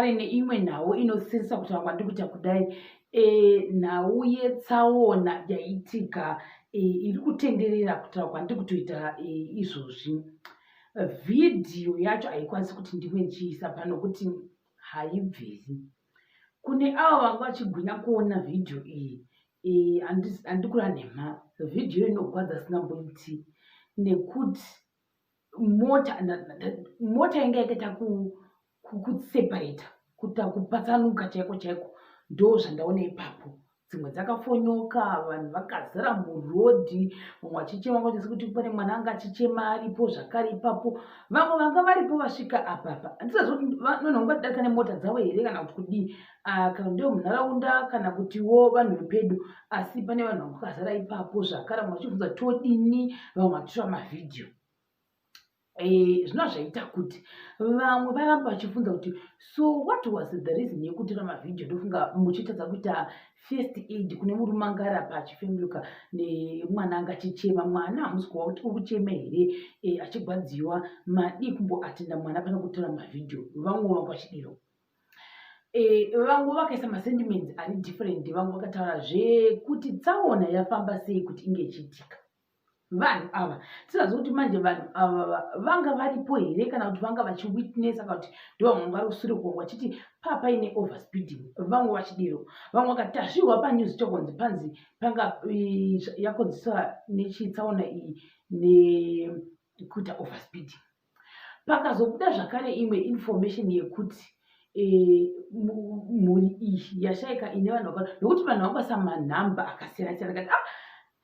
Neimwe nhau inosiririsa kuti vamwe vandiri kuita kudai, nhau yetsaona yaitika iri kutenderera kutaura kwandiri kutoita izvozvi. Vhidhiyo yacho haikwanisi kuti ndive ndichiisa pano nokuti haibviri. Kune avo vanga vachigwinya kuona vhidhiyo iyi, handidi kureva nhema, vhidhiyo inogwadza zvisingamboiti nekuti mota mota yanga yakaita kuseparata, kuita kupatsanuka chaiko chaiko, ndozvandaona ipapo. Dzimwe dzakafonyoka, vanhu vakazara murodhi, vamwe vachichema kuita sekuti pane mwana anga achichema aripo zvakare ipapo. Vamwe vanga varipo vasvika apa apa handisazivi kuti vanhu vanga vachidarika nemota dzavo here kana kuti kudii, kana ndevemunharaunda kana kutiwo vanhu vepedo, asi pane vanhu vanga vakazara ipapo zvakare, vamwe vachibvunza todini, vamwe vachitora mavhidhiyo. Zvinova zvaita kuti vamwe varamba vachibvunza kuti so what was the reason yekutora mavhidhiyo, ndofunga muchitadza kuita first aid kune murume anga ari apa achifemeruka nemwana anga achichema. Mwana hamusi kuwa kuti uri kuchema here, achigwadziwa, madii kumboatenda mwana pane kutora mavhidhiyo? Vamwe vanga vachidero. Vamwe vakaisa masentiments ari different. Vamwe vakataura zvekuti tsaona yafamba sei kuti inge ichiitika. Vanhu ava tisaziva kuti manje vanhu ava vanga varipo here kana kuti vanga vachiwitnessa, kana kuti ndovamwe vanga vari kusure kwangu vachiti papaine overspeeding, vamwe vachidero. Vamwe vakati tasvirwa panews chokonzi panzi panga yakonzeswa nechitsaona iyi nekuita overspeeding. Pakazobuda zvakare imwe information yekuti mhuri iyi yashaika ine vanhu vakawanda, nokuti vanhu vangoisa manhamba akasiyana siyana. Kati ah,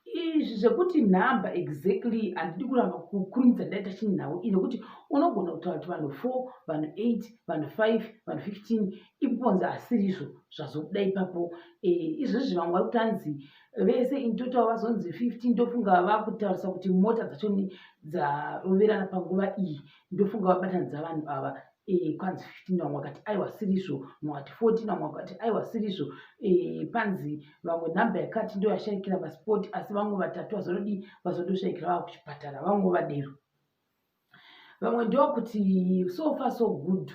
izvi zvekuti nhamba exactly handidi kuramba kukurumidza ndaita chinhau iyi, nekuti unogona kutaura kuti vanhu 4, vanhu 8, vanhu 5, vanhu 15, ipoponzi asirizvo zvazobuda ipapo. Izvozvi vamwe vari kuti hanzi vese in total vazonzi 15. Ndofunga vakutaurisa kuti mota dzacho dzaroverana panguva iyi, ndofunga vabatanidza vanhu ava, kwanzi 15. Vamwe vakati aiwa, sirizvo. Vamwe vakati 14, vamwe vakati aiwa, sirizvo. Panzi vamwe nhamba yakati ndo yashaikira paspot, asi vamwe vatatu vazodii, vazodoshayikira vava kuchipatara, vamwe vadero. Vamwe ndokuti so far so good.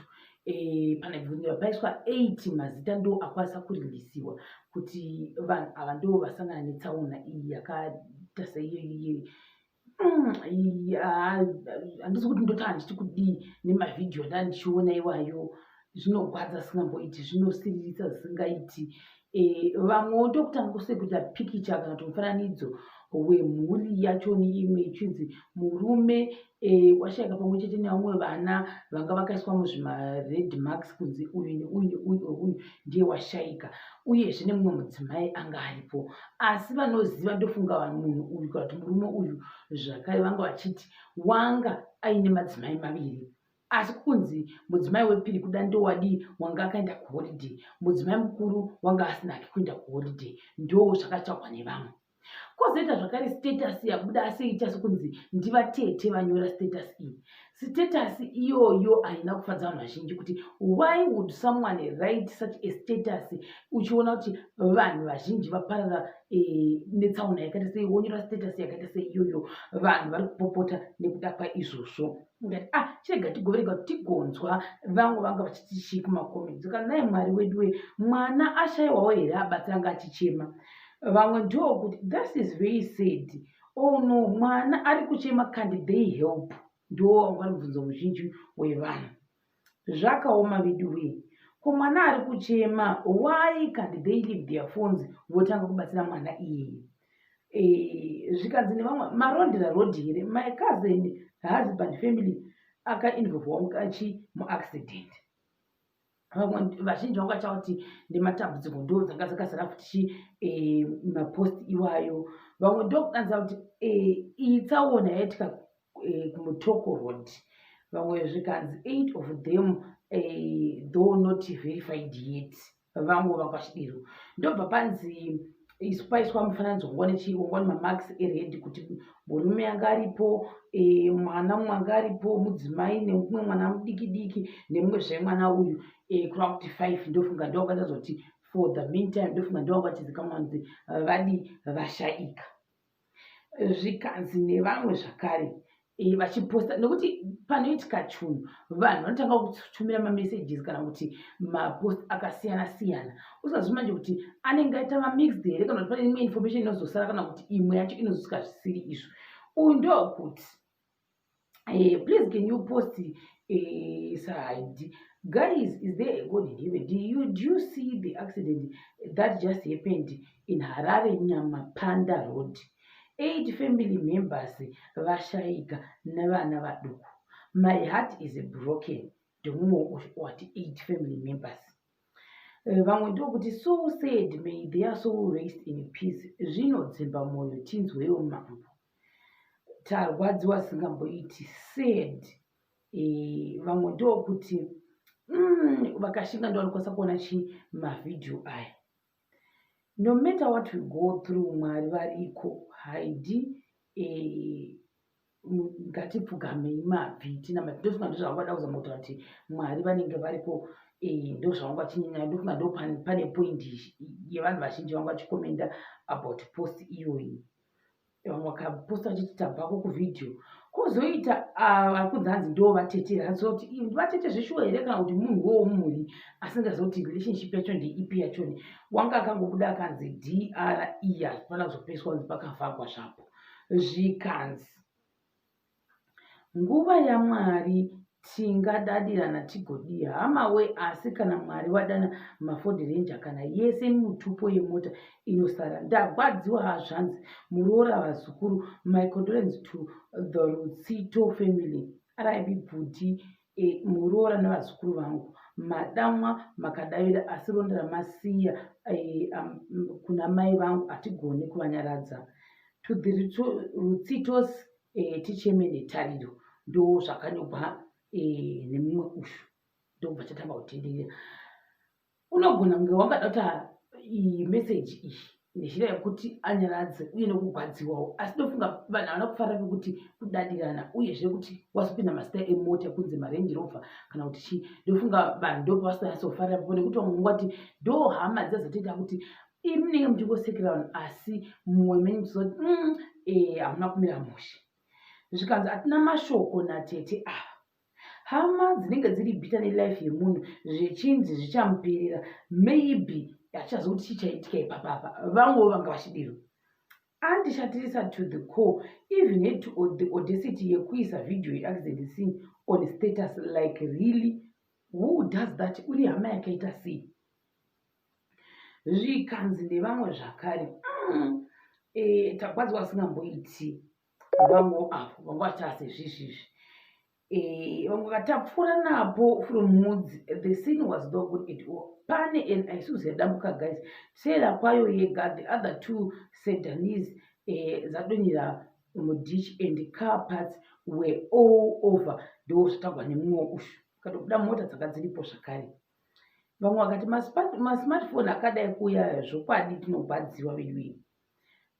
Pane bvunzo paiswa 8 mazita ndo akwanisa kurilisiwa kuti vanhu ava ndo vasangana netsaona iyi yakaita seiyoiyi. Handisi kuti ndotaura ndichiti kudii nemavhidhiyo andaa ndichiona iwayo. Zvinogwadza zvisingamboiti, zvinosiririsa zvisingaiti. Vamwewo ndokutanga kusekuita pikicha kana kuti mufananidzo wemhuri yachoni, imwe ichinzi murume washaika pamwe chete nevamwe vana vanga vakaiswa muzvimared marks, kunzi uyu neuyu neuyu neuyu ndiye washaika, uyezve nemumwe mudzimai anga aripo. Asi vanoziva, ndofunga munhu uyu kana kuti murume uyu zvakare, vanga vachiti wanga aine madzimai maviri, asi kunzi mudzimai wepiri kuda ndowadii, wanga akaenda kuholiday, mudzimai mukuru wanga asina hake kuenda kuholiday. Ndo zvakatsvagwa nevamwe. Kwozoita zvakare status yabuda, aseita sekunzi ndivatete vanyora status iyi. Status iyoyo haina kufadza vanhu vazhinji, kuti why would someone write such a status uchiona kuti vanhu vazhinji vaparara netsaona yakaita sei, wonyora status yakaita sei iyoyo? Vanhu vari kupopota nekuda kwaizvozvo. Ngati ah, chirega tigoverega kuti tigonzwa vamwe vanga vachiti chii kumacomments. Kana nai Mwari wedu we, mwana ashayiwawo here abatsira anga achichema? Vamwe ndokuti this is very sad, oh no, mwana ari kuchema, can't they help? Ndo wanga uri mubvunzo muzhinji wevanhu. Zvakaoma vedu wee, ko mwana ari kuchema, why can't they leave their phones votanga kubatsira mwana iyeye? Zvikanzi nevamwe, marondera road here, my cousin husband family akainvolvwa mukachi muaccident. Vamwe vazhinji vanga vachaura kuti nematambudziko, ndo dzanga dzakazara futi chi mapost iwayo. Vamwe ndokudanza kuti iyi tsaona yaitika kuMutoko Road. Vamwe zvikanzi 8 of them, though not verified yet, vamwe vanga vachidiro. Ndobva panzi paiswa mufananidzo wanga nemamarks ered, kuti murume anga aripo, mwana mumwe anga aripo, mudzimai nemumwe mwana mudiki diki nemumwezve mwana uyu, kureva kuti 5. Ndofunga ndovakatazoti for the meantime, ndofunga ndovanga vachizikanwa kunzi vadi vashaika. Zvikanzi nevamwe zvakare, E, vachiposta nekuti panoitika chunhu vanhu vanotanga kutumira mamessages kana kuti mapost akasiyana siyana usazivi manje kuti anenge aita mamixed here kana kuti pane imwe information inozosara kana kuti imwe yacho inozosvika zvisiri izvo. Uyu ndokuti please can you post side guys, is there a God in heaven? Do you see the accident that just happened in Harare Nyamapanda Road? Eight family members vashaika nevana vaduku. My heart is broken. Ndomumwe wati eight family members. Vamwe ndokuti so sad, may their soul rest in peace. Zvinodzimba mwoyo, tinzwewo mambo. Tarwadziwa singamboiti, sad. Vamwe ndokuti vakashinga ndo vanokwanisa kuona chi mavhidhiyo aya. No matter what we go through, Mwari variko. Haidi ngatipfugamei mabvi tinamate. Ndofunga ndozvavangada kuzama kutaura kuti Mwari vanenge variko. Ndozvavanga vachinyanya. Ndofunga ndo pane point yevanhu vazhinji vanga vachikomenda about post iyoyi. Vamwe vakaposta vachiti tabvako kuvhidhiyo, kwozoita vari kunzi hanzi ndo vatete. Hanzi kuti vatete zveshuwa here kana kuti munhu womumhuri asingazivi kuti relationship yacho ndeipi yachoni. Wanga akangobuda akanzi dre, hazvifana kuzopeswa kunzi pakavhagwa zvapo. Zvikanzi nguva yaMwari tingadadirana tigodii hama we, asi kana Mwari wadana maFord Ranger kana yese mutupo yemota inosara. Ndagwadziwa hazvanzi, muroora, vazukuru, my condolence to the Rutsito family. RIP bhuti muroora nevazukuru vangu. Madamwa makadavira, asi ronda ramasiya kuna mai vangu hatigoni kuvanyaradza. To the Rutsitos, ticheme netariro. Ndo zvakanyorwa nemumwe uyu, ndobva chatanga kutenderera. Unogona kunge wangada kuti meseji iyi nenzira yekuti anyaradze uye nekugwadziwawo, asi ndofunga vanhu havana kufarira pekuti kudadirana, uyezve kuti wazopinda mazita emota ekunzi maRange Rover kana kuti chii. Ndofunga vanhu ndopavasinganyatsofarira papo, nekuti vamwe vangati ndo hama dzazatoita kuti imi munenge muchingosekera vanhu, asi mumwe menyu muchizoti hamuna kumira mushe. Zvikanzi hatina mashoko natete ava. Hama dzinenge dziri bitter nelife yemunhu, zvichinzi zvichamuperera, maybe hachichazivi kuti chii chaitika ipapapa. Vamwewo vanga vachidiro andishatirisa to the core, even had to the audacity yekuisa video yeaccident scene on status. Like, really, who does that? Uri hama yakaita sei? Zvikanzi nevamwe zvakare tagwadzwa asingamboiti. Vamwewo avo vanga vachitaa sezvizvizvi, vamwe vakatapfuura napo from Mudzi, the scene was not good at all. Pane an Isuzu yadambuka guys, trailer kwayo yega, the other two sedans zadonhera muditch and car parts were all over. Ndo zvatagwa nemumwe uyu, katobuda mota dzanga dziripo zvakare. Vamwe vakati masmartphone akadai kuuya, zvokwadi tinogwadziwa vedu.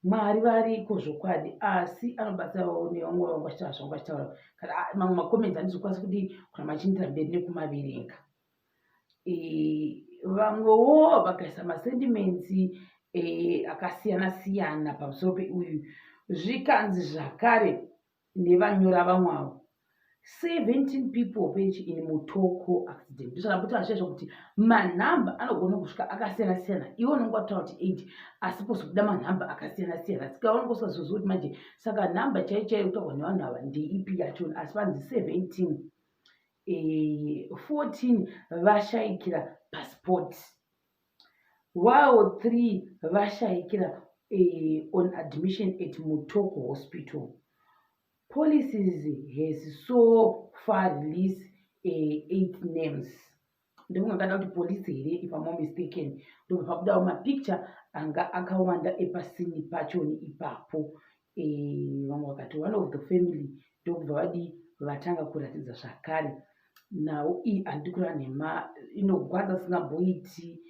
Mwari variko zvokwadi, asi anobatsirawo nevamwe vanga vachitaura zvavanga vachitaura. Kana mamwe macomments handizokwanisi kudii kuramba achiendera mberi nekumaverenga. Vamwewo vakaisa masentiments akasiyana siyana pamusoro peuyu. Zvikanzi zvakare nevanyora vamwe avo, 17 people perish in Mutoko accident. Ndozvandambotaura zviya zvokuti manhamba anogona kusvika akasiyana siyana. Iwe unonge wataura kuti 8, asi pozobuda manhamba akasiyana siyana, saka unenge usingazozivi kuti manje saka nhamba chaiyo chaiyo kutaurwa nevanhu ava ndeipi yachona. Asi panzi 17, 14 vashayikira paspot, while 3 vashayikira on admission at Mutoko Hospital. Police has so far released eight names. Ndofunga kada kuti polisi here, if I'm not mistaken. Ndobva pabudawo mapicture anga akawanda epasini pachoni ipapo. Vamwe vakati one of the family, ndokubva vadi vatanga kuratidza zvakare nhau iyi. Handidi kureva nhema, inogwadza singamboiti,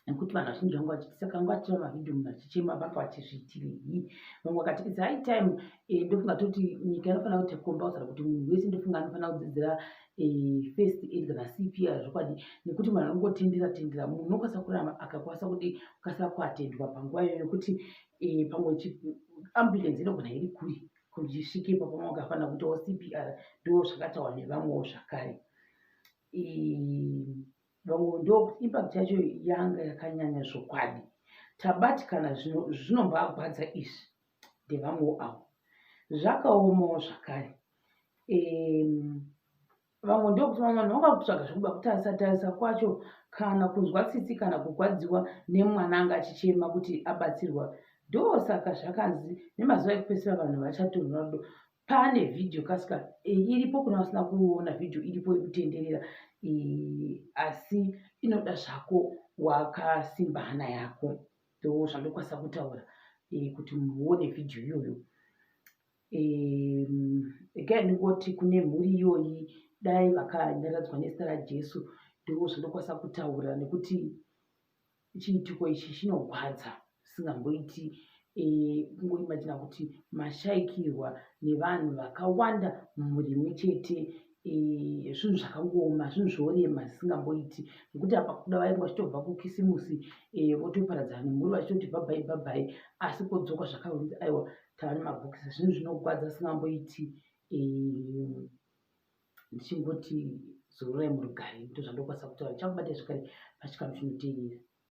nekuti vanhu vazhinji vanga vachiti saka vanga vachitora mavhidhiyo munhu achichema, vanga vachizviitirei? Vamwe vakati it's high time. Ndofunga toti nyika inofanira kuti compulsory kuti munhu wese, ndofunga anofanira kudzidzira first aid kana CPR zvokwadi, nekuti munhu anongotendera tendera, munhu unokwanisa kurarama akakwanisa kudi kukasira kuatendwa panguva iyoyo, nekuti pamwe ambulance inogona iri kure. Kuti isvike ipapo makafanira kuitawo CPR ndo zvakataurwa nevamwewo zvakare. Vamwe ndokuti impact yacho yanga yakanyanya zvokwadi. Tabatikana zvinombagwadza izvi ndevamwewo avo. Zvakaomawo zvakare. Vamwe ndokuti vamwe vanhu vanga kutsvaga zvekuba kutarisa tarisa kwacho kana kunzwa tsitsi kana kugwadziwa nemwana anga achichema kuti abatsirwa. Ndosaka zvakanzi nemazuva ekupedzisira vanhu vachatonhora rudo. Pane vhidhiyo kasika e, iripo kuna vasina kuona vhidhiyo iripo yekutenderera e, asi inoda zvako wakasimba hana yako ndo zvandokwanisa kutaura e, kuti muone vhidhiyo iyoyo regai ndingoti kune mhuri iyoyi dai vakanyaradzwa nezita raJesu ndo zvandokwanisa kutaura nekuti chiitiko ichi chinogwadza zvisingamboiti kungoimajina kuti mashaikirwa nevanhu vakawanda mumhuri imwe chete zvinhu zvakangooma zvinhu zvorema zvisingamboiti nekuti apa kuda vainge vachitobva kukisimusi votoparadzana nemhuri vachitoti bhabhai bhabhai asi kodzoka zvakare kunzi aiwa tava nemabhokisi zvinhu zvinogwadza zvisingamboiti ndichingoti zororai murugare ndozvandokwanisa kutaura ndichakubatai zvakare pachikamu chinoteerera.